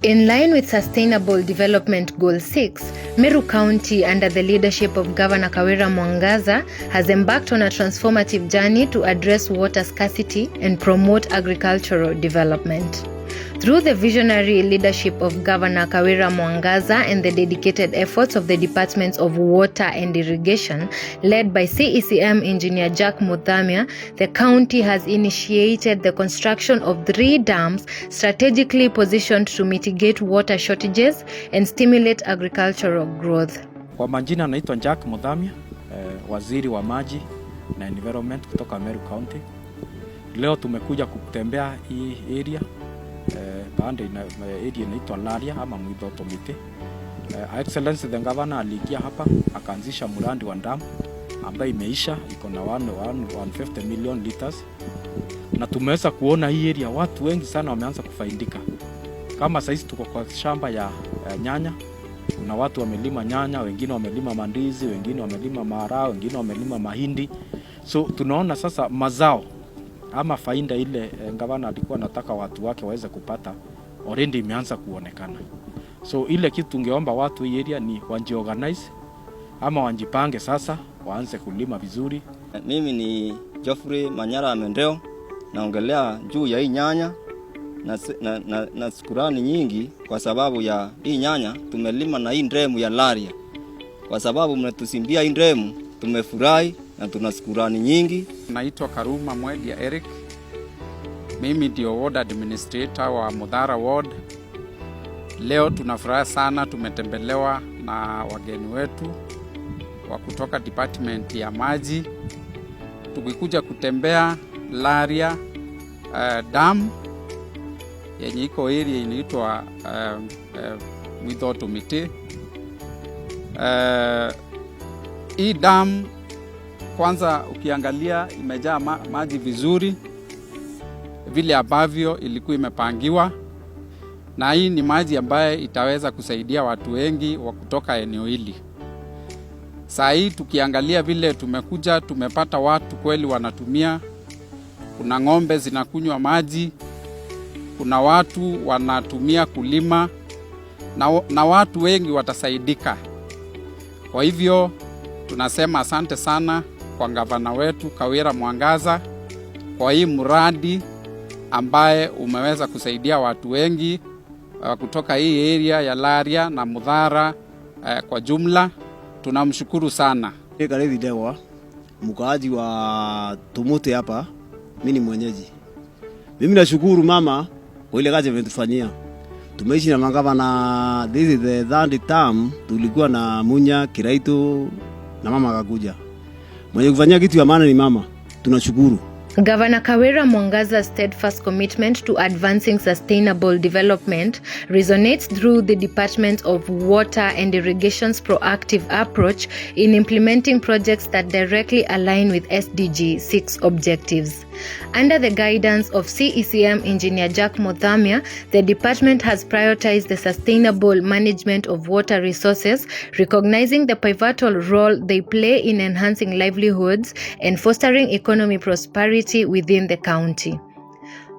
In line with Sustainable Development Goal 6, Meru County, under the leadership of Governor Kawira Mwangaza, has embarked on a transformative journey to address water scarcity and promote agricultural development. Through the visionary leadership of Governor Kawira Mwangaza and the dedicated efforts of the Departments of Water and Irrigation, led by CECM Engineer Jack Muthamia, the county has initiated the construction of three dams strategically positioned to mitigate water shortages and stimulate agricultural growth. Kwa majina naitwa Jack Muthamia, waziri wa maji na environment kutoka Meru County. Leo tumekuja kutembea hii area pande area inaitwa Laria ama Mwithoto Miti. Excellency the Governor aliingia hapa akaanzisha mradi wa dam ambayo imeisha, iko na 150 million liters, na tumeweza kuona hii area watu wengi sana wameanza kufaidika. Kama saizi tuko kwa shamba ya nyanya, kuna watu wamelima nyanya, wengine wamelima mandizi, wengine wamelima maharagwe, wengine wamelima mahindi. So tunaona sasa mazao ama faida ile gavana alikuwa anataka watu wake waweze kupata already imeanza kuonekana. So ile kitu tungeomba watu hii area ni wajiorganize ama wajipange sasa, waanze kulima vizuri. Mimi ni Geoffrey Manyara Amendeo, naongelea juu ya hii nyanya na shukurani nyingi kwa sababu ya hii nyanya tumelima na hii dam ya Laria, kwa sababu mmetuchimbia hii dam, tumefurahi na tuna shukurani nyingi. Naitwa Karuma Mwedia Eric. Mimi ndio ward administrator wa Muthara Ward. Leo tunafuraha sana, tumetembelewa na wageni wetu wa kutoka department ya maji, tukikuja kutembea Laria dam yenye iko area inaitwa Mwithoto Miti. Hii dam kwanza ukiangalia imejaa maji vizuri vile ambavyo ilikuwa imepangiwa, na hii ni maji ambaye itaweza kusaidia watu wengi wa kutoka eneo hili. Saa hii tukiangalia vile tumekuja, tumepata watu kweli wanatumia, kuna ng'ombe zinakunywa maji, kuna watu wanatumia kulima na watu wengi watasaidika. Kwa hivyo tunasema asante sana kwa gavana wetu Kawira Mwangaza kwa hii mradi ambaye umeweza kusaidia watu wengi kutoka hii area ya Laria na Muthara kwa jumla. Tunamshukuru sana. Karithi Ndegwa, mkaaji wa Tumuti hapa, mimi ni mwenyeji. Mimi nashukuru mama kwa ile kazi ametufanyia. Tumeishi na magavana, this is the third term, tulikuwa na Munya Kiraitu na mama akakuja. Mwenye kufanyia kitu ya maana ni mama. Tunashukuru. Governor Kawira Mwangaza's steadfast commitment to advancing sustainable development resonates through the Department of Water and Irrigation's proactive approach in implementing projects that directly align with SDG 6 objectives. Under the guidance of CECM Engineer Jack Muthamia, the department has prioritized the sustainable management of water resources, recognizing the pivotal role they play in enhancing livelihoods and fostering economic prosperity within the county.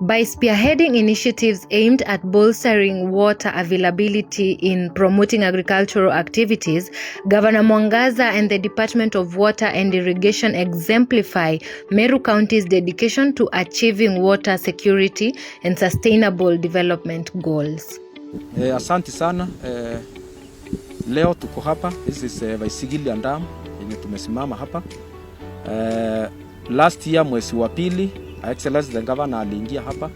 By spearheading initiatives aimed at bolstering water availability in promoting agricultural activities, Governor Mwangaza and the Department of Water and Irrigation exemplify Meru County's dedication to achieving water security and sustainable development goals. Asante sana. Leo tuko hapa, this is Vaisigilia Dam yenye tumesimama hapa. Last year mwezi wa pili, Excellency the Governor aliingia hapa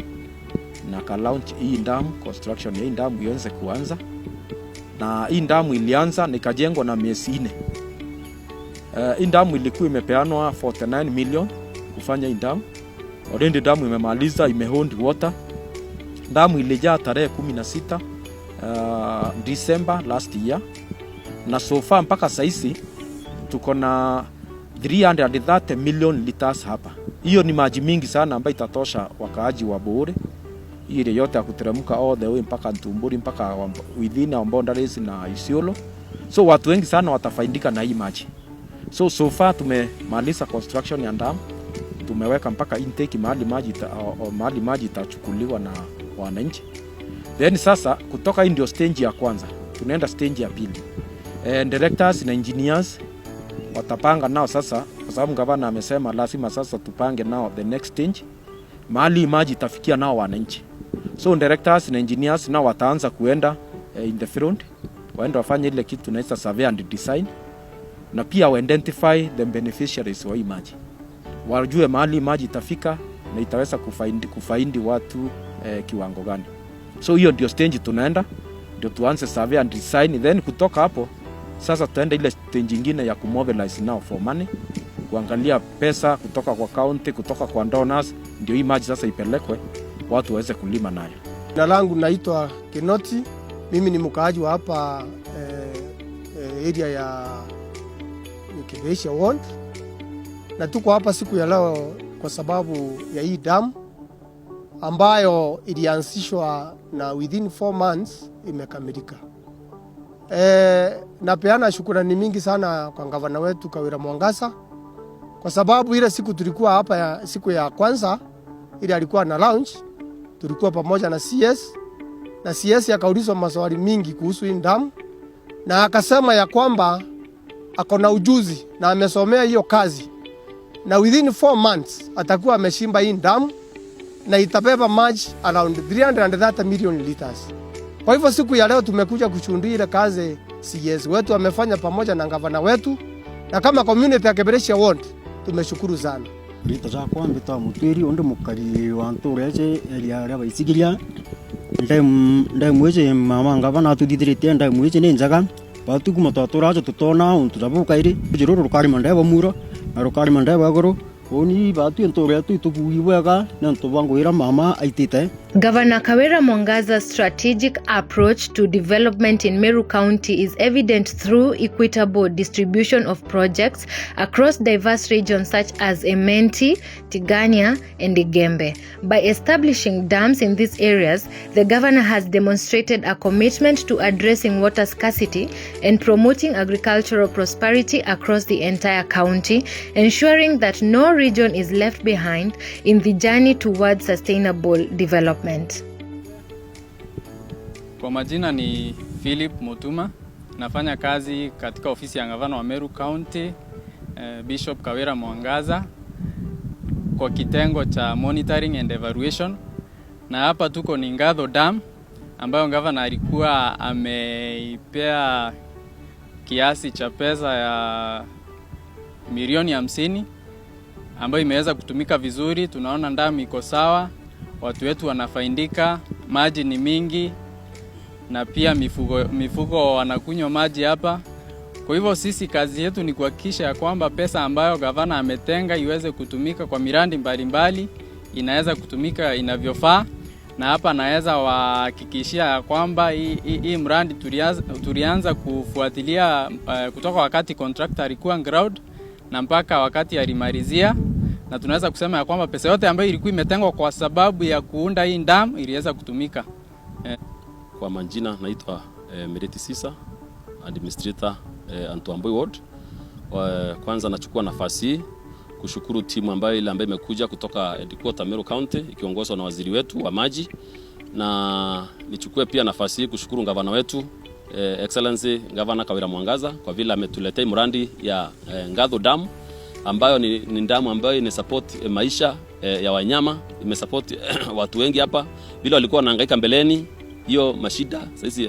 na ka launch hii dam, construction ya hii dam ianze kuanza, na hii dam ilianza na ikajengwa na miezi 4. Hii dam ilikuwa imepeanwa 49 million kufanya hii dam. Already dam imemaliza, imehold water. Damu ilijaa tarehe 16 December last year, na so far mpaka saisi tuko na 330 million liters hapa. Hiyo ni maji mingi sana ambayo itatosha wakaaji wa Buuri ile yote ya kuteremka all the way mpaka Ntumburi mpaka within our boundaries na Isiolo. So watu wengi sana watafaidika na hii maji. So far tumemaliza construction ya dam, tumeweka mpaka intake mahali maji itachukuliwa na wananchi. Then sasa kutoka hii ndio stage ya kwanza, tunaenda stage ya pili. Directors na engineers watapanga nao sasa, kwa sababu gavana amesema lazima sasa tupange nao the next stage, mahali maji itafikia nao wananchi. So directors na engineers nao wataanza kuenda in the front, waende wafanye ile kitu tunaita survey and design, na pia wa identify the beneficiaries wa hii maji, wajue mahali maji itafika na itaweza kufaidi watu kiwango gani. So hiyo ndio stage tunaenda, ndio tuanze survey and design, then kutoka hapo sasa tutaenda ile stage nyingine ya kumobilize now for money, kuangalia pesa kutoka kwa county, kutoka kwa donors, ndio hii maji sasa ipelekwe watu waweze kulima nayo. Jina langu naitwa Kinoti, mimi ni mkaaji wa hapa area ya Kibesha Ward, na tuko hapa siku ya leo kwa sababu ya hii damu ambayo ilianzishwa na within 4 months imekamilika. Napeana shukurani mingi sana kwa gavana wetu Kawira Mwangaza kwa sababu ile siku tulikuwa hapa siku ya kwanza ile alikuwa na launch, tulikuwa pamoja na CS na CS akaulizwa maswali mingi kuhusu hii damu na akasema ya kwamba ako na ujuzi na amesomea hiyo kazi na within 4 months atakuwa amechimba hii damu na itabeba maji around 330 million liters. Kwa hivyo siku ya leo tumekuja kushuhudia ile kazi CS wetu amefanya pamoja na gavana wetu, na kama community ya Keberesha Ward tumeshukuru sana. Rita jakwa mbitwa Mutwiri undi mukari wa ntura ece area ria baisikiria ndemu ici mama ngavana atuthithiritie ndemu ici ni njega batu kuma twaturacho tutona untu jabukairi ruru rukarima ndeba muro na rukarima ndeba iguru uni batu ntura yetu itugui bwega ni untu bwa ngwira mama aitite. Governor Kawira Mwangaza's strategic approach to development in Meru County is evident through equitable distribution of projects across diverse regions such as Imenti, Tigania, and Igembe. By establishing dams in these areas, the governor has demonstrated a commitment to addressing water scarcity and promoting agricultural prosperity across the entire county, ensuring that no region is left behind in the journey towards sustainable development. Kwa majina ni Philip Mutuma, nafanya kazi katika ofisi ya gavana wa Meru County, Bishop Kawira Mwangaza, kwa kitengo cha monitoring and evaluation. Na hapa tuko ni Ngatho Dam ambayo gavana alikuwa ameipea kiasi cha pesa ya milioni 50 ambayo imeweza kutumika vizuri. Tunaona damu iko sawa, watu wetu wanafaidika, maji ni mingi na pia mifugo wanakunywa maji hapa. Kwa hivyo sisi kazi yetu ni kuhakikisha ya kwamba pesa ambayo gavana ametenga iweze kutumika kwa miradi mbalimbali, inaweza kutumika inavyofaa, na hapa naweza wahakikishia ya kwamba hii mradi tulianza kufuatilia kutoka wakati contractor alikuwa ground na mpaka wakati alimalizia, na tunaweza kusema ya kwamba pesa yote ambayo ilikuwa imetengwa kwa sababu ya kuunda hii dam iliweza kutumika. Kwa majina naitwa Mereti Sisa, administrator Antuambui Ward. Kwanza nachukua nafasi hii kushukuru timu ambayo ile ambayo imekuja kutoka headquarter Meru County ikiongozwa na waziri wetu wa maji, na nichukue pia nafasi hii kushukuru gavana wetu Excellency Gavana Kawira Mwangaza kwa vile ametuletea mradi ya Ngatho Dam ambayo ni damu ambayo ina support maisha ya wanyama, imesupport watu wengi hapa vile walikuwa wanahangaika mbeleni hiyo mashida sasa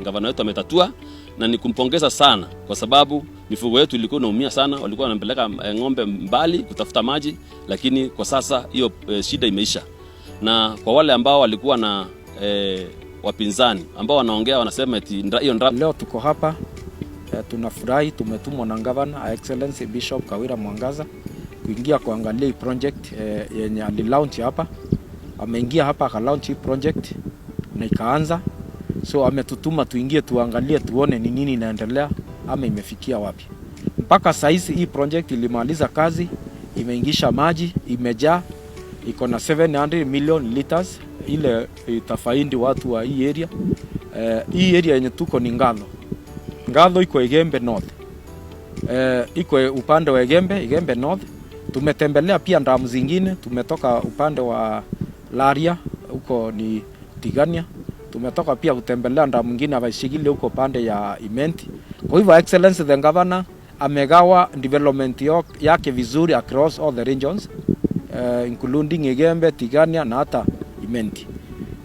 gavana wetu ametatua, na ni kumpongeza sana kwa sababu mifugo yetu ilikuwa inaumia sana, walikuwa wanapeleka ng'ombe mbali kutafuta maji, lakini kwa sasa hiyo shida imeisha. Na kwa wale ambao walikuwa na wapinzani ambao wanaongea wanasema eti hiyo Leo tuko hapa tunafurahi, tumetumwa na Governor Excellency Bishop Kawira Mwangaza kuingia kuangalia hii project yenye alilaunch hapa. Ameingia hapa akalaunch hii project na ikaanza, so ametutuma tuingie tuangalie tuone ni nini inaendelea ama imefikia wapi. Mpaka saizi hii project ilimaliza kazi, imeingisha maji, imejaa, iko na 700 million liters, ile itafaidi watu wa hii area. Hii area yenye tuko ni Ngatho. Ngatho iko Igembe North. Iko upande wa Igembe North. Tumetembelea pia damu zingine, tumetoka upande wa Laria huko ni Tigania. Tumetoka pia kutembelea damu mwingine Vaishigile huko pande ya Imenti. Kwa hivyo Excellency the Governor amegawa development yake vizuri across all the regions, including Igembe, Tigania na hata Imenti.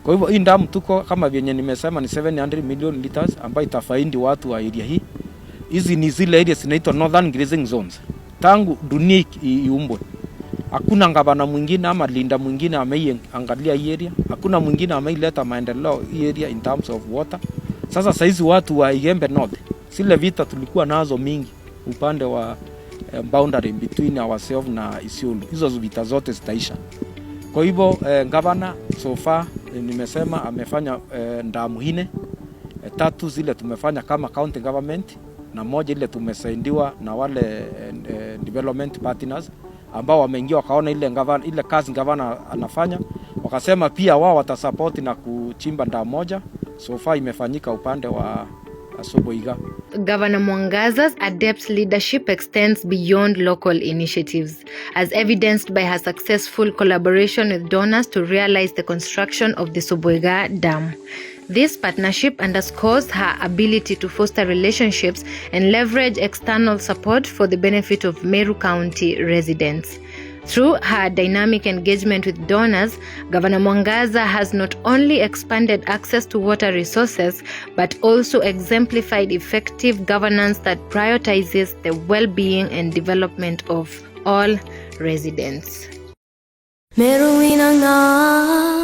Kwa hivyo hii damu tuko kama vyenye nimesema ni 700 million liters ambayo itafaidi watu wa area hii. Hizi ni zile areas zinaitwa Northern Grazing Zones. Tangu dunia iumbwe hakuna gavana mwingine ama leader mwingine ameiangalia hii area, hakuna mwingine ameileta maendeleo hii area in terms of water. Sasa saizi watu wa Igembe North, zile vita tulikuwa nazo mingi upande wa boundary between ourselves na Isiolo, hizo vita zote zitaisha. Kwa hivyo governor so far nimesema amefanya damu nne, tatu zile tumefanya kama county government na moja ile tumesaidiwa na wale development partners ambao wameingia wakaona ile kazi gavana anafanya, wakasema pia wao watasupport na kuchimba damu moja. So far imefanyika upande wa Soboiga. Governor Mwangaza's adept leadership extends beyond local initiatives, as evidenced by her successful collaboration with donors to realize the construction of the Soboiga Dam. This partnership underscores her ability to foster relationships and leverage external support for the benefit of Meru County residents. Through her dynamic engagement with donors, Governor Mwangaza has not only expanded access to water resources, but also exemplified effective governance that prioritizes the well-being and development of all residents. Meru inang'aa.